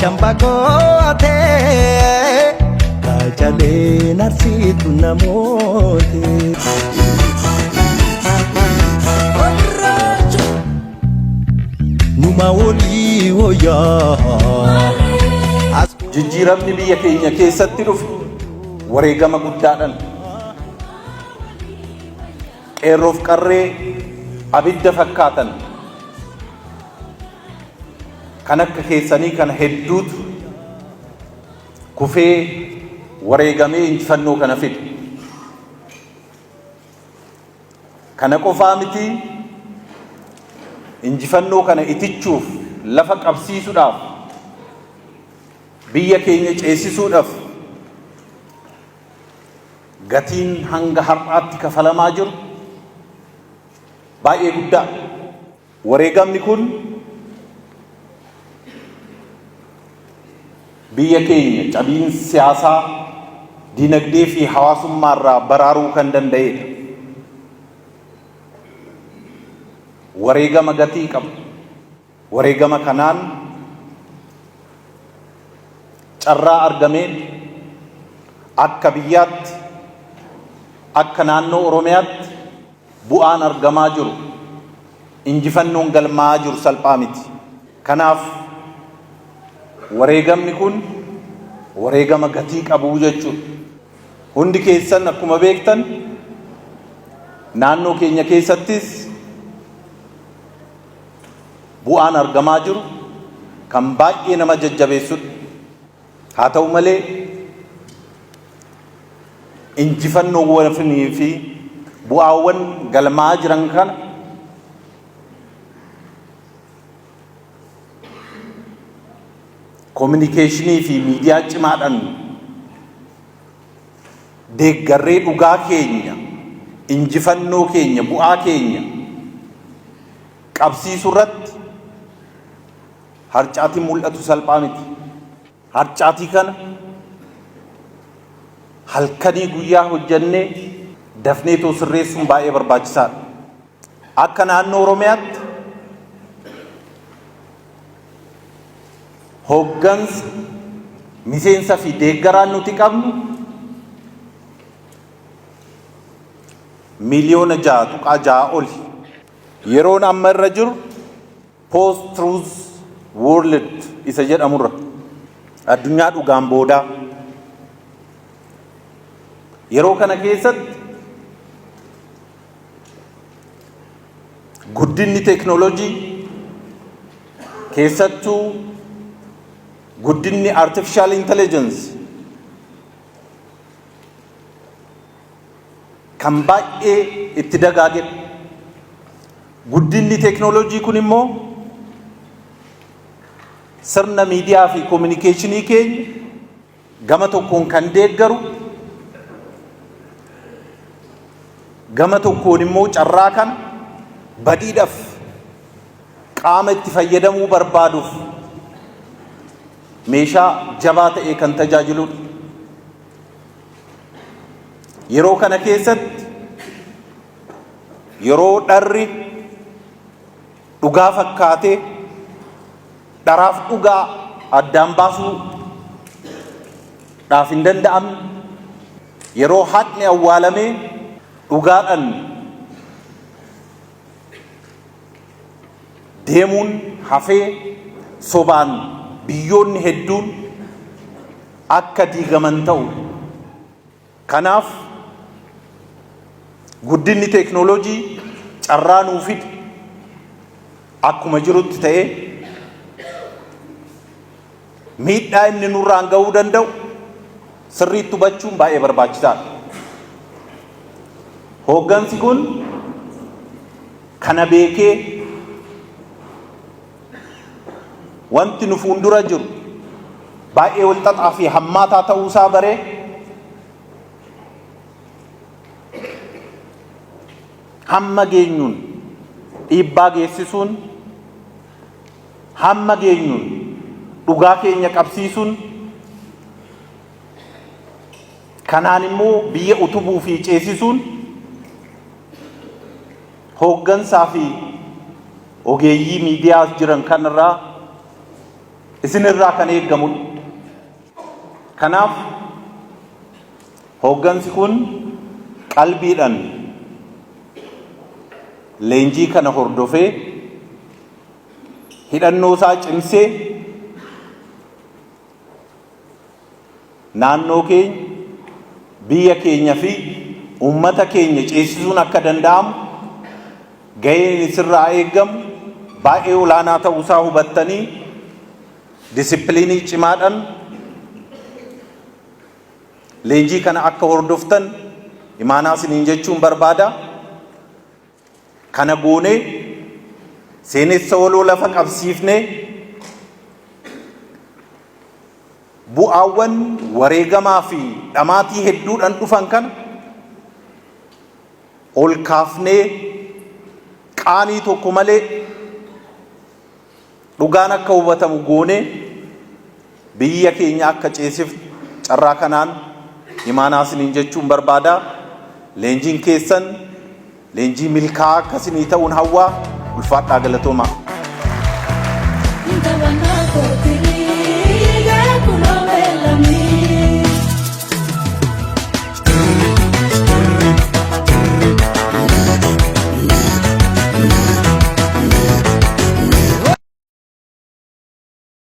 Shambaqoote qacaleen arsiitu namoote. Numa walii wayyaa. Jijjiiramni biyya keenya keessatti dhufe wareegama guddaadhaan qeerroof qarree abidda fakkaatan kan akka keessanii kana hedduutu kufee wareegamee injifannoo kana fide. Kana qofaa miti, injifannoo kana itichuuf, lafa qabsiisuudhaaf, biyya keenya ceesisuudhaaf gatiin hanga har'aatti kafalamaa jiru baay'ee guddaa. Wareegamni kun biyya keenya cabiin siyaasaa, dinagdee fi hawaasummaa irraa baraaruu kan danda'edha. Wareegama gatii qabu. Wareegama kanaan carraa argameen akka biyyaatti, akka naannoo Oromiyaatti bu'aan argamaa jiru, injifannoon galmaa'aa jiru salphaa miti. Kanaaf wareegamni kun wareegama gatii qabu jechuudha. Hundi keessan akkuma beektan, naannoo keenya keessattis bu'aan argamaa jiru kan baay'ee nama jajjabeessudha. Haa ta'u malee, injifannoowwanii fi bu'aawwan galmaa'aa jiran kana kominikeeshinii fi miidiyaa cimaadhaan deeggarree dhugaa keenya, injifannoo keenya, bu'aa keenya qabsiisuu irratti harcaatiin mul'atu salphaa miti. Harcaatii kana halkanii guyyaa hojjannee dafnee too sirreessuun baay'ee barbaachisaadha. Akka naannoo Oromiyaatti hoggansa, miseensa fi deeggaraan nuti qabnu 6.6 miliyoona oli. Yeroon amma irra jiru post truth world isa jedhamurra, addunyaa dhugaan boodaa. Yeroo kana keessatti guddinni teeknooloojii, keessattuu guddinni artificial intelligence kan baay'ee itti dagaagedha. Guddinni teeknooloojii kun immoo sirna miidiyaa fi kominikeeshinii keenya gama tokkoon kan deeggaru, gama tokkoon immoo carraa kana badiidhaaf qaama itti fayyadamuu barbaaduuf meeshaa jabaa ta'ee kan tajaajiludha. Yeroo kana keessatti, yeroo dharri dhugaa fakkaatee dharaaf dhugaa addaan baasuu dhaaf hin danda'amne, yeroo haqni awwaalamee dhugaadhaan deemuun hafee sobaan biyyoonni hedduun akka diigaman ta'u. Kanaaf guddinni teeknooloojii carraa nuu fide akkuma jirutti ta'ee, miidhaa inni nurraan ga'uu danda'u sirriitti hubachuun baay'ee barbaachisaadha. Hooggansi kun kana beekee, wanti nu fuuldura jiru baay'ee walxaxaa fi hammaataa ta'uusaa baree, hamma geenyuun dhiibbaa geessisuun, hamma geenyuun dhugaa keenya qabsiisuun, kanaan immoo biyya utubuu fi ceesisuun hooggansaa fi ogeeyyii miidiyaa jiran kanarraa isinirraa kan eeggamudha. Kanaaf hooggansi kun qalbiidhaan leenjii kana hordofee hidhannoo isaa cimsee naannoo keenya, biyya keenya fi uummata keenya ceesisuun akka danda'amu gaheen isirraa eeggamu baay'ee olaanaa ta'uusaa hubattanii disipiliinii cimaadhaan leenjii kana akka hordoftan imaanaa isiniin jechuun barbaada. Kana goonee seenessa waloo lafa qabsiifnee bu'aawwan wareegamaa fi dhamaatii hedduudhaan dhufan kana ol kaafnee qaanii tokko malee dhugaan akka hubatamu goonee biyya keenya akka ceesifnu carraa kanaan imaanaa isiniin jechuun barbaada. Leenjiin keessan leenjii milkaa'aa akka isinii ta'uun hawwaa. Ulfaadhaa, galatoomaa.